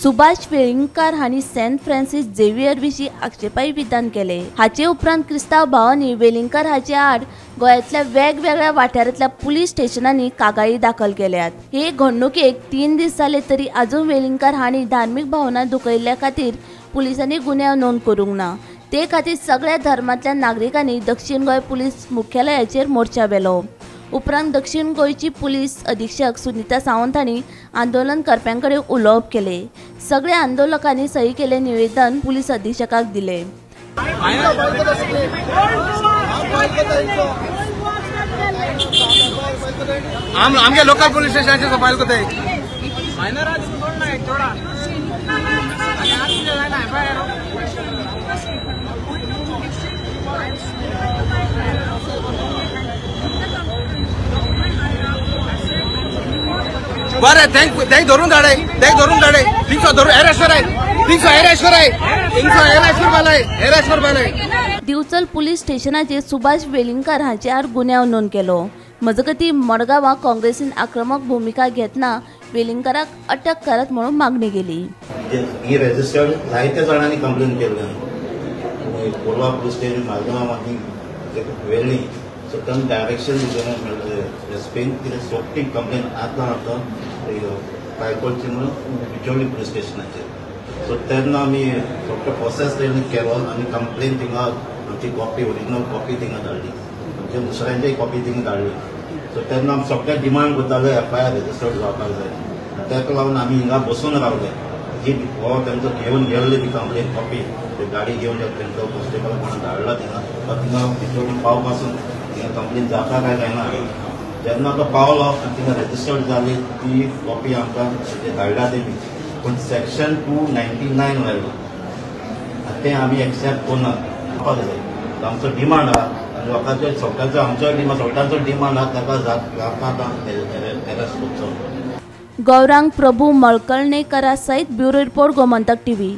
सुभाष वेलिंगकार हांणी Saint Francis Xavier विशीं आक्षेपाई विधान केले. हाचे उपरांत क्रिस्तांव भावांनी वेलिंगकार हाचे आड गोंयांतल्या वेगवेगळ्या वाठारांतल्या पुलीस स्टेशनांनी कागाळी दाखल केल्यात. हे घडणुकेक 3 दीस जाले तरी अजून वेलिंगकार हांणी धार्मीक भावना दुखयल्ल्या खातीर पुलिसांनी गुन्यांव नोंद करूंक ना. ते खातीर सगळ्या धर्मांतल्या नागरिकांनी दक्षिण गोंय पुलीस मुख्यालयाचेर मोर्चा व्हेलो. उपरांत दक्षिण गोंयची पुलीस अधीक्षक सुनीता सावंत हांणी आंदोलन करप्यां कडेन उलोवप केलें. सगळ्या आंदोलकांनी सही केल्लें निवेदन पुलीस अधीक्षकाक दिलें. आमगे लोकल पुलीस स्टेशनाचेर फायल करताय. बरें, thank धरून धाडय, thank धरून धाडय. थिंगसो धरून एरेस्ट कराय, थिंगसो एरेस्ट कराय, थिंगसो एरेस्ट करपाक, एरेस्ट करपाक. दिवचल पुलीस स्टेशनाचेर सुभाष वेलिंगकार हांचे आड गुन्यांव नोंद केलो. मजगतीं मडगांवां काँग्रेसीन आक्रमक भुमिका घेतना वेलिंगकाराक अटक करात म्हणून मागणी केली. ही रजिस्टर्ड जायत्या जाणांनी कंप्लेन केल्ली कोलवा पुलीस स्टेशन मालगांव वेल्ली. सो तांकां डायरेक्शन दिलें एसपीन कितें सोंपटी कंप्लेन आतां आतां फायल करची म्हणून बिचोली पुलीस स्टेशनाचेर. सो तेन्ना आमी सगळो प्रोसेस तेणी केलो आनी कंप्लेन थिंगा आमची कॉपी, ओरिजिनल कॉपी थिंगा धाडली, आमच्या दुसऱ्यांची कॉपी थिंगा धाडली. सो तेन्ना आमी सगळे डिमांड करताले एफ I R registered जावपाक जाय. ताका लागून आमी हिंगा बसून रावले. जी हो तेंचो घेवन गेल्ली ती कंप्लेन कॉपी, ते गाडी घेवन तेंचो कॉन्स्टेबल कोण धाडला थिंगा, तो थिंगा बिचोली पाव पासून थिंगा कंप्लेन जाता काय जायना. जेन्ना तो पावलो आनी थिंगा रजिस्टर्ड जाली ती कॉपी आमकां धाडल्या तेमी. पूण सेक्शन 299 लायलो आनी तें आमी एक्सेप्ट करना जाय. आमचो डिमांड आहा आनी लोकांचो सगळ्यांचो आमचो डिमांड, सगळ्यांचो डिमांड आहा ताका जाता आतां एरेस्ट करचो. गौरांग प्रभू मळकर्णेकरा सहित ब्युरो रिपोर्ट, गोमंतक टीव्ही.